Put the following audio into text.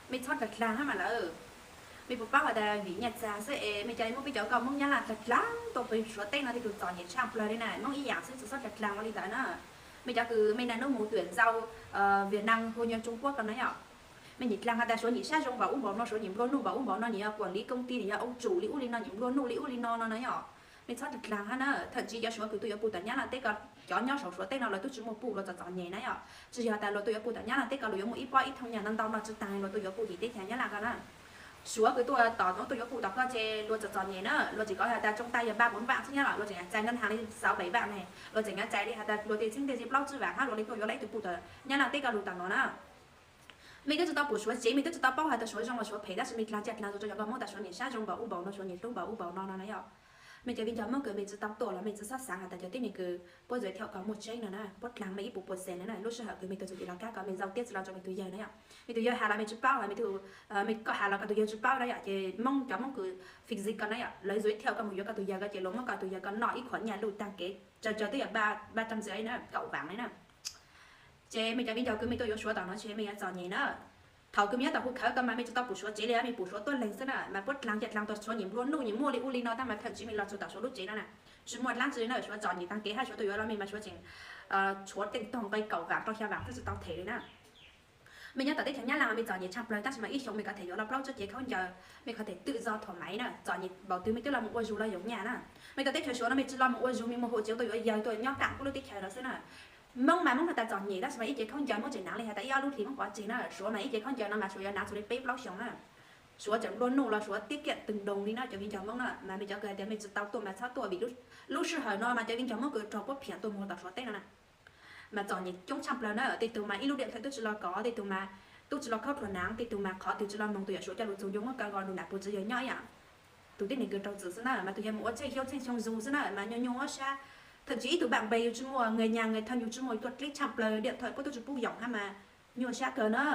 Mej txhob dlaag dlaag hab mas lawm. Mej puas paub has tas vim nyaj txag xwb es mej ca le muab peb cov nkauj Moob Nyab Laj dlaag dlaag tuaj pw Suav teb no tej tug txom nyem tshaj plawg li na. Moob ib yaam xwb txhob dlaag dlaag ua li ntawd na. Mej cov kws mej naj nub mus tuyển rau Việt Nam hu nyob Trung Quốc ko na yom. Mej nyem dlaag has tas Suav nyem sab zoo npaum ub npaum no, Suav nyem nplua nuj npaum ub npaum no, nyem yog quản lý công ty, nyem yog ông chủ li ub li no, nyem nplua nuj li ub li no no na yom. Mej txhob dlaag dlaag hab na. Thậm chí cov Suav kws tuaj yuav pw tom Nyab Laj teb ko, cov nyob saum Suav teb no luag tub tsi muaj pw, luag txom txom nyem na yom. Tsi yog tas luag tuaj yuav pw tom Nyab Laj teb ko luag yuav muaj ib pob ib thooj nyaj ntau ntau no tsi taag luag tuaj yuav pw tim teb chaws Nyab Laj ko na. Suav kws tuaj tom no tuaj yuav pw tom ko ces luag txom txom nyem na, luag tseem kov has tas trong tay yog ba bốn vạn xwb nyab los luag tseem txais ngân hàng li sáu bảy vạn ne, luag tseem txais li has tas luag tej txheeb tej zib plaub tsib vam hab luag li tuaj yuav lawv ib tug pw tom Nyab Laj teb ko lug tom no na. Mej twb tsi tau pum Suav tsev, mej twb tsi tau paub has tas Suav zoo los Suav phem, tab sis mej dlaag ca dlaag rua cov nkauj Moob tas Suav nyem sab zoo npaum ub npaum no, Suav nyem hlub npaum ub npaum no no na yom. Mej cov viv ncaus Moob kws mej tsi tau tuaj los mej tsi xob xaav has tas cov tib neeg kws puab giới thiệu ko muaj tseeb no na, puab dlaag mej ib puas percent na, lub sij hawm kws mej tug txug tim los kab ko mej zaum tiab tsi los rua mej tug yawg na yom. Mej tug yawg has los mej tsi paub, mej tug, mej koj has los koj tug yawg tsi paub na yom, ces Moob cov Moob kws phiv zig ko na yom, lawv giới thiệu koj mus yuav koj tug yawg ko ces luag muab koj tug yawg ko noj ib qhuam nyaj luj taag kev, tsaws tsaws twb yom ba, ba trăm rưỡi na, kaum vam na. Ces mej cov viv ncaus kws mej tuaj yuav Suav tom no ces mej yuav txom nyem na. Thaum kws mej nyob tom hu khawv ko mas mej tsi tau pum Suav tsev li, mej pum Suav tuab leeg xwb na, mas puab dlaag ca dlaag tuaj Suav nyem nplua nuj nyem muaj li ub li no, tab mas thậm chí mej los txug tom Suav lub tsev no na, tsi muaj dlaab tsi li na, Suav txom nyem taag kev hab Suav tuaj yuav los mej mas Suav tseem tshuav teej tog nqe kaum vam rau xya vam xwb tsi tau them li na. Mej nyob tom teb chaws Nyab Laj mej txom nyem tshaj plawg, tab sis mas ib xyoos mej ko them yuav los plaub tsib cev khaub ncaws, mej ko them tự do thoải mái na, txom nyem npaum twg mej twb los mus ua zug los yoov nyaj na. Mej tuaj teb chaws Suav no mej tsi los mus ua zug, mej muaj hộ chiếu tuaj yuav yawg tuaj nyob kaam puab lub teb chaws no xwb na. Moob mas Moob has tas txom nyem, tab sis mas ib cev khaub ncaws Moob tseem naav li has tas ib ob lub hlis Moob quav tseg na. Suav mas ib cev khaub ncaws no mas Suav yuav naav txug li peb plaub xyoos na. Suav tseem nplua nuj los Suav tiết kiệm từng đồng li na cov viv ncaus Moob na, mas mej cov kws has tas mej tsi tau tuaj mas txhob tuaj vim lub sij hawm no mas cov viv ncaus Moob kws raug puab phiam tuaj mus tom Suav teb no na. Mas txom nyem coob tshaj plawg na, tej tug mas ib lub điện thoại tub tsi los kov, tej tug mas tub tsi los khaub rhuav naav, tej tug mas qhov twg tsi los moog tus yawm Suav coj lug txug ncu muab kaw ko lug nam puv tsi yawg nyob ib yam. Tus tib neeg kws raug txim xwb na, mas tus yawg mus ua txheej xyoo txheej xyoo zug xwb na, mas nyuaj nyuaj ua sab. Thậm chí ib tug bạn bè yug tsi muaj, người nhà người thân yug tsi muaj, tuaj dlib tshaj plawg, điện thoại puab tub tsi pub yoom hab mas nyuaj sab kawg na.